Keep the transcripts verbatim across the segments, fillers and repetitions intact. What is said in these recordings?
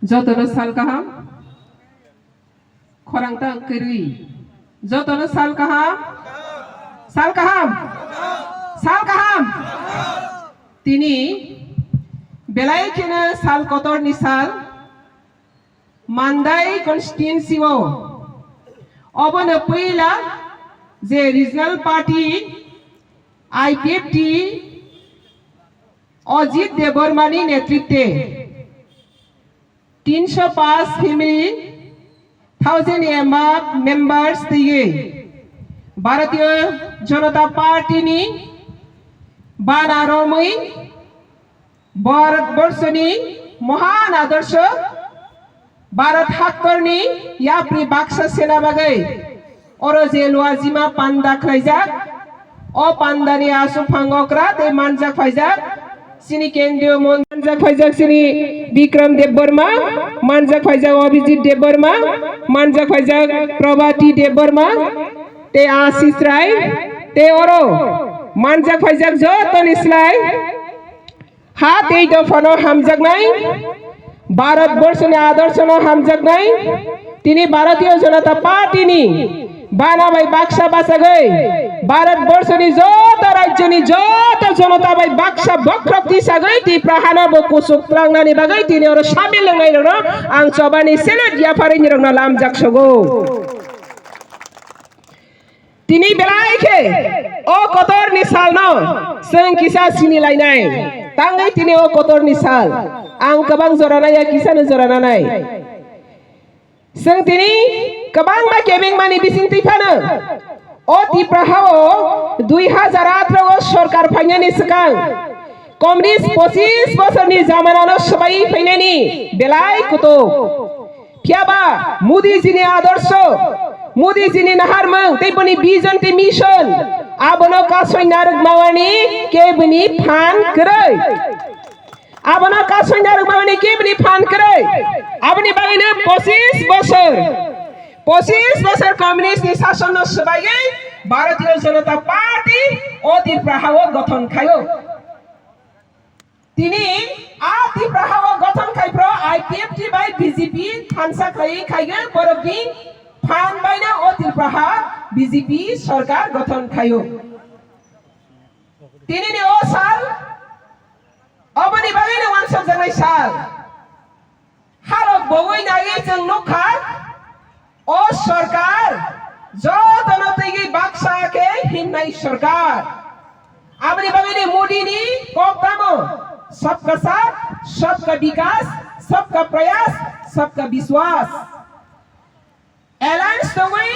Jotono sal kaham, khorang tang kwrwi. Jotono sal kaham, sal kaham, sal kaham. Tini belai kheno sal kotorni sal, Mandai constituency o. Obono puila je regional party I P F T Ajit Debbarma ni netritwe tinsho paanch family, thousand above members twiwi Bharatiya Janata Party ni bana romwi Bharat Borshoni Mohan Adarsho Bharat Haktorni yapri baksa sena bagwi oro je luajima panda khlaijak, o pandani aswk phangokra tei manjak phaijak chini kendriyo mon-, manjak phaijak chini Bikram Debbarma, manjak phaijak Abhijit Debbarma, manjak phaijak Prabhati Debbarma, tei Ashish Rai, tei oro manjak phaijak jotoni slai ha tei dophano hamjaknai, Bharat Borshoni Adarshono hamjaknai, tini Bharatiya Janata Party ni bana bai baksa bachagwi, Bharat Borshoni joto rajyoni joto jonota bai baksa bokhorok tisagwi Tipra hano bo kuchuk tlangnani bagwi tini oro samil wngnai rokno ang chobani senat yapharwi nirokno lamjak sogo. Tini belai khe o kotorni salno chwng kisa sini lainai. Tangwi tini o kotorni sal. Ang kwbang jora naiya, kisano jora nanai. Chwng tini kwbangma kebengmani bisingtwi phano o Tipra hao dui hazar atharo o sorkar phainani swkang Communist pochis bosorni jamanano swbai phainani belai kutuk. Phiya ba Modi jini adorsho, Modi jini naharmung tei boni vision tei mission abono kasoi narwk mawani kebini phan kwrwi. Abono kasoi narwk mawani kebini phan kwrwi. Aboni bagwino pochis bosor, pochis bosor communist ni sasonno swbaiwi Bharatiya Janata Party o Tripura hao gothon khaio. Tini a Tripura hao gothon khai phro I P F T bai B J P thansa khlaiwi khaigwi borokni phan baino o Tripura ha B J P sorkar gothon khaio. Tini ni o sal, oboni bagwi no wansok jaknai sal. Halok bogwi naiwi chwng nukha, o sorkar jotono twiwi baksa khe himnai sorkar. Aboni bagwi ni Modi ni kok tamo, sabka saath, sabka vikas, sabka prayas, sabka vishwas. Alliance tongwi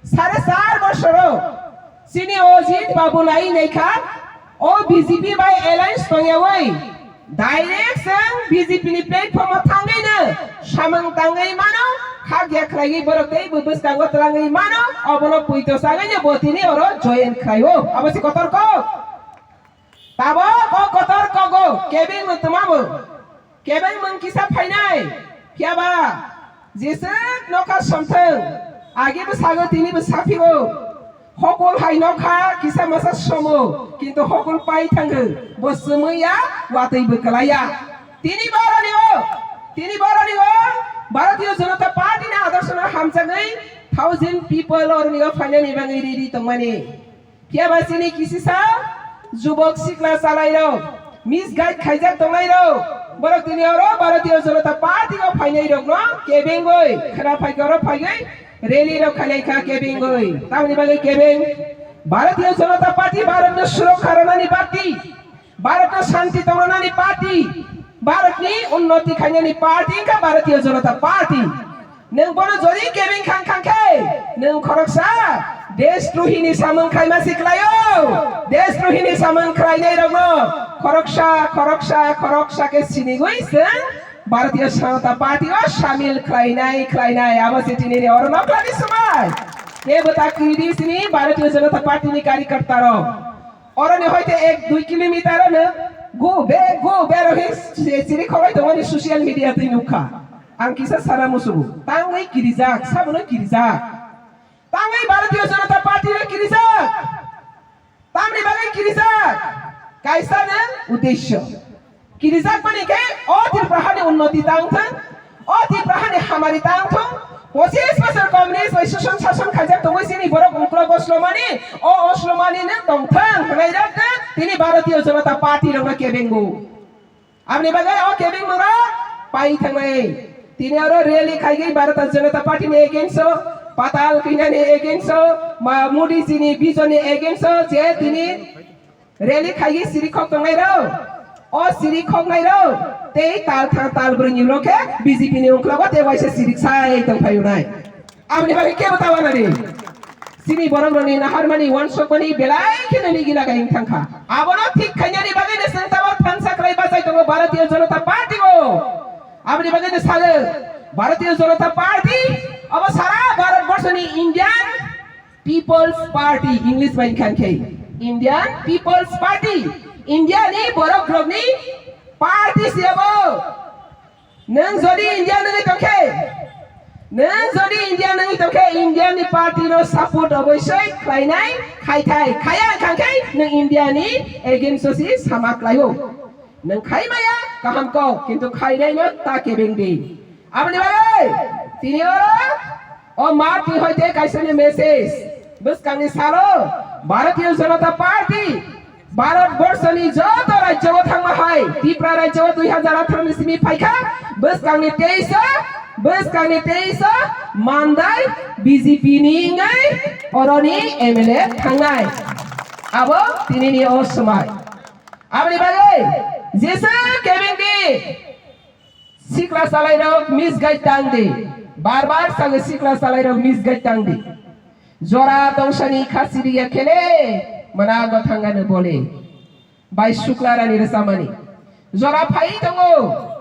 sare char bosoro chini Ajit Babu lai naikha, o B J P bai alliance tongyawi direct chwng B J P ni platform o thangwi no samung tangwi mano, khakya khlaiwi borok tei bo bwskango twlangwi mano, obono puito chagwi no bo tini oro join khlaio. Abo se kotor kok. Tabok o kotor kogo kebeng no twmabo. Kebeng mung kisa phainai, phiya ba jeswk nokha somthwng, agi bwsago tini bwsa phigo. Hokol hai nokha kisa masa somo, kintu hokol pai thango, bo swmwi ya, watwi bw kwlai ya. Tini boroni o, tini boroni o, Bharatiya Janata Party ni adorshono hamjagwi thousand people oroni o phainani bagwi ready tongmani. Phiya ba chini kisisa jubok sikla chalairok, misguide khaijak tongnairok, borok tini oro Bharatiya Janata Party o phainairokno kebengwi, khwna phaikhe oro phaiwi rally rok khailai kha kebengwi. Tamoni bagwi kebeng Bharatiya Janata Party Bharatno surokha rwnani party. Bharatno shanti tongranani party, Bharatni unnoti khainani party wngkha Bharatiya Janata Party. Nwng bono jodi kebeng khang khang khe, nwng khoroksa deshdrohini samung khlaima si khlaio. Deshdrohini samung khlainai rokno khoroksa, khoroksa, khoroksa khe sinigwi chwng Bharatiya Janata Party o samil khlainai, khlainai. Abo se tinini oro nokhlani swmai. Kebo ta kwrwi di sini Bharatiya Janata Party ni karyakarta rok. Oroni hoite ek dui kilometer ano go be, go be rohi se chiri khogoi tongmani social media twi nukha. Ang kisa sana musugo. Tangwi kirijak, sabono kirijak. Tangwi Bharatiya Janata Party no kirijak. Tamni bagwi kirijak. Kaisa nwng uddesho. Kirijak mani khe o Tripura hani unnoti tang thang. O Tipra hani hamari tang thung, pochis bosor communist bai suson sason khaijak tongwi chini borok uklok oslomani, o oslomani no tongthang hwnwi rok tini Bharatiya Janata Party rokno kebengbu. Aboni bagwi o kebengmung rok pai thangnai. Tini oro rally khaigwi Bharatiya Janata Party ni against o, Patal Kanya ni against o, ma Modi ji ni vision ni against o je tini rally khaigwi siri khok tongnai rok. O siri khoknai rok tei tal thang tal brwi ni ulo khe B J P ni ungklogo tei waisa siri sai tong phai unai. Aboni bagwi kebo ta wanani. Chini borok rokni naharmani, wansokmani belai kheno nigila gaing thangkha. Abono thik khainani bagwi no chwng tabok thansa khlai bachai tongo Bharatiya Janata Party o. Aboni bagwi no salo Bharatiya Janata Party abo sara Bharat borsoni Indian People's Party, English bai khan khe Indian People's Party, India ni borok rokni party se abo. Nwng jodi India nungwi tongkhe, nwng jodi India nungwi tongkhe, India ni party no support oboisoi khlainai, khaithai, khaya wngkha khe nwng India ni against o si sama khlaio. Nwng khai maya kaham kok, kintu khainai no ta kebeng di. Aboni bagwi tini oro o Martin hoite kaisa ni message bwskangni salo Bharatiya Janata Party Bharat borsoni joto rajyo o thangma hai, Tripura rajyo o dui hazar atharo ni simi phaikha, bwskangni teis o, bwskangni teis o Mandai B J P ni wngwi oroni M L A thangnai. Abo tinini o swmai. Aboni bagwi jesa kebeng di. Sikla salai rok misguide tang di. Bar bar sago sikla salai rok misguide tang di. Jora tongsani khasi riya khele mana gothangano bole. Bai sukla rani rwchamani. Jora phai tongo.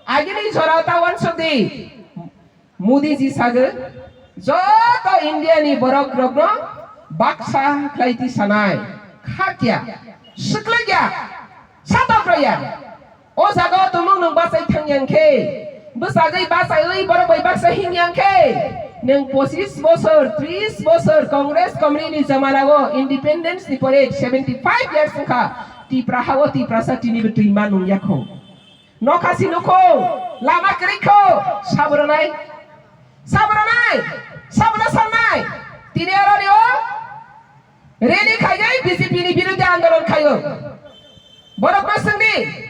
Agini jora ta wansuk di. Modi ji sago joto India ni borok rokno baksa khlai ti sanai. Khakya. Siklakya. Satok raya. O jaga o tumung nwng bachai thang yang khe, bwsagwi bachaiwi borok bai baksa hing yang khe, nwng pochis bosor, tris bosor Congress communist ni jamana o independence ni pore seventy five years wngkha, Tipra ha o Tiprasa tini bo twima nung yakho. Nokha si nukho, lama kwrwi kho, sabro nai, sabro nai, sabro sannai, tini aro ni o Rally khaigwi B J P ni biruddhe andolon khaio. Borok no swngdi,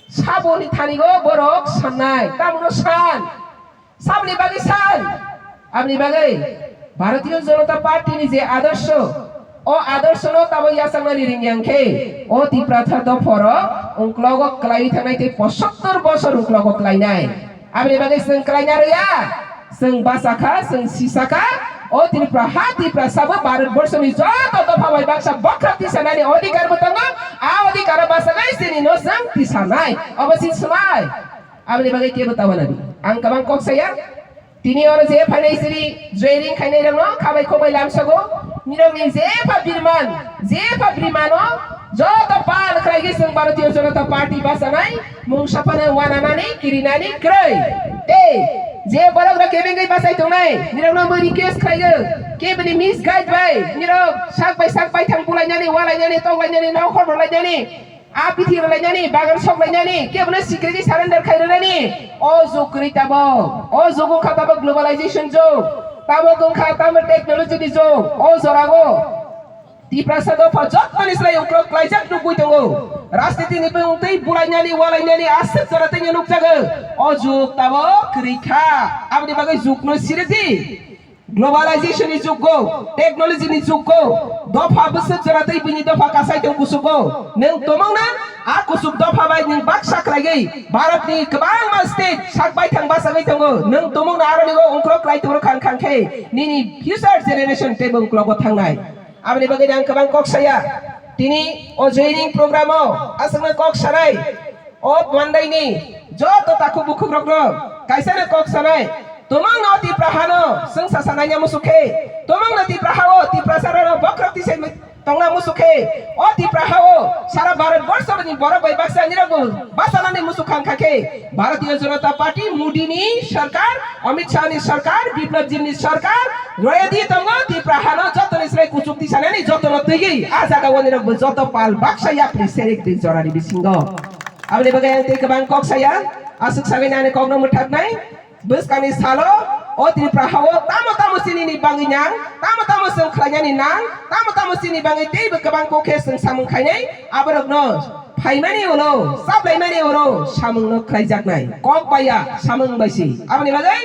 saboni thani go borok sannai, tamono san, saboni bagwi san, aboni bagwi Bharatiya Janata Party ni je adorsho, o adorsho no tamo yachaknani ring yang khe, o Tipratha dophoro ungklogo kwlaiwi thangnai tei pochattor bosor ungklogo kwlainai. Aboni bagwi chwng kwlaina rwya, chwng bachakha, chwng sisakha, o Tripura ha Tiprasa bo Bharat borsoni joto dopha bai baksa bokha tisanani odhikar bo tongo, a odhikar o bachagwi chini no chwng tisanai, obo si swmai. Aboni bagwi kebo ta wanadi. Ang kwbang kok saya, tini oro je phainai chini joining khainai rokno khabai khobai lamsogo, nirokni jepha birman, jepha birmano joto pal khlaigwi chwng Bharatiya Janata Party bachanai, mungsa phano wananani kirinani kwrwi. Tei je borok rok kebengwi bachai tongnai, nirokno bo request khlaigo, keboni misguide bai nirok sak bai sak baithang bulainani, walainani, toklainani, nokhor rwlainani, a bithi rwlainani, bagan soklainani, kebono sikirigi surrender khai rwnani. O jug kwrwi tabok, o jug wngkha tabok globalization jug, tabok wngkha tamo technology ni jug, o jorao Tiprasa dopha jotoni slai uklok klaijak nugwi tongo. Rajniti ni bwng twi bulainani, walainani aswk jora tei nukjago. O jug tabok kwrwi kha. Aboni bagwi jugno siridi. Globalization ni jugo, technology ni jugo, dopha bwswk jora tei bini dopha kasai tong kusugo. Nwng tomongna a kusuk dopha bai nwng baksa khlaigwi Bharat ni kwbangma state sak baithang bachagwi tongo. Nwng tomongna aroni o ungkrok klai tongro khang khang khe nini future generation tei bo ungklogo thangnai. Aboni bagwi ang kwbang kok saya. Tini o joining program o aswkno kok sanai. O mandaini joto takhuk bukhuk rokno kaisano kok sanai. Tomongno Tipra hano chwng sa sanaina musuk khe, tomongno Tipra hao Tiprasa rano bokhorok tisai tongna musuk khe, o Tipra hao sara Bharat borsoni borok bai baksa nirok bo bachanani musuk khang kha khe, Bharatiya Janata Party, Modi ni sarkar, Amit Shah ni sarkar, Biplab Deb ni sarkar, royadi tongo Tipra hano jotoni slai kuchuk tisanani jotono twigwi a jaga o nirok bo joto pal baksa yapri serik di jorani bisingo. Aboni bagwi ang tei kwbang kok saya, aswk sagwi nani kokno mwthaknai. Bwskangni salo o Tripura hao tamo tamo chini ni bangwi nang, tamo tamo chwng khlainani nang, tamo tamo chini bangwi teibo kwbang kok khe chwng samung khainai, aborokno phaimani ulo, chaplaimani ulo samungno khlaijaknai. Kok baiya samung bai si. Aboni bagwi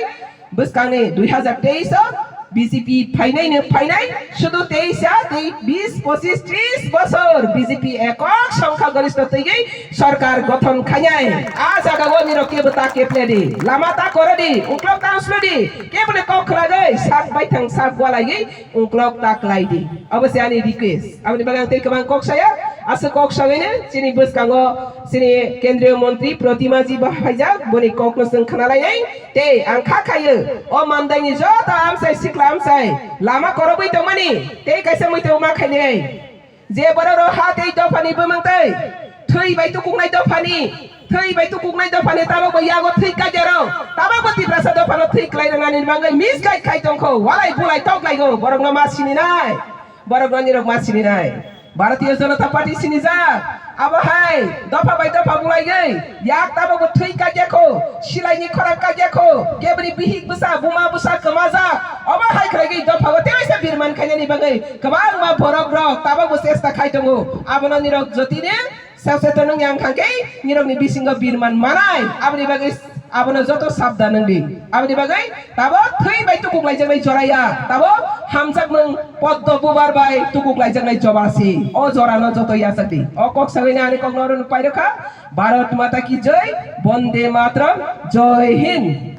bwskangni dui hazar teis o B J P phainai no phainai, sudu teis ya tei bis, pochis, tris bosor B J P ekok songkha goristho twiwi sorkar gothon khainai. A jaga o nirok kebo ta keple di, lama ta koro di, uklok ta uslo di, kebo ni kok khwlagwi sak baithang sak gwlaiwi uklok ta klai di. Abo se ani request. Aboni bagwi ang tei kwbang kok saya, aswk kok sagwi no chini bwskango chini kendriya montri Protima ji bo phaijak, boni kok no chwng khwnalainai. Tei ang kha khaio, o mandaini joto amchai sikla amchai lama korobwi tongmani, tei kaisa muitu ma khainai. Je borok rok ha tei dophani bumung tei thwi bai tukuknai dophani, thwi bai tukuknai dophani tabok bo yago thwi kajaro, tabok bo Tiprasa dophano thwi klai rwnani bagwi mislai khai tongkho, walai bulai tok laigo, borokno ma sininai, borokno nirok ma sininai. Bharatiya Janata Party sinijak. Abo hai dopha bai dopha bulaigwi yak tabok bo thwi kajak kho, silaini khorang kajak kho, keboni bihik bwsa, buma bwsa kwmajak. Obo hai khlaigwi dopha o teisa birman khainani bagwi kwbangma borok rok tabok bo chesta khai tongo. Abono nirok jotini saseto nung yang thangkhe nirokni bisingo birman manai. Aboni bagwi abono joto sabdan wng di. Aboni bagwi tabok thwi bai tukuk laijaknai jora ya, tabok hamjakmung poddo bubar bai tukuk laijaknai jora si. O jorano joto yachak di. O kok sagwi ani kokno oro pairokha. Bharat Mata ki jai, Bonde Mataram, Jai Hind.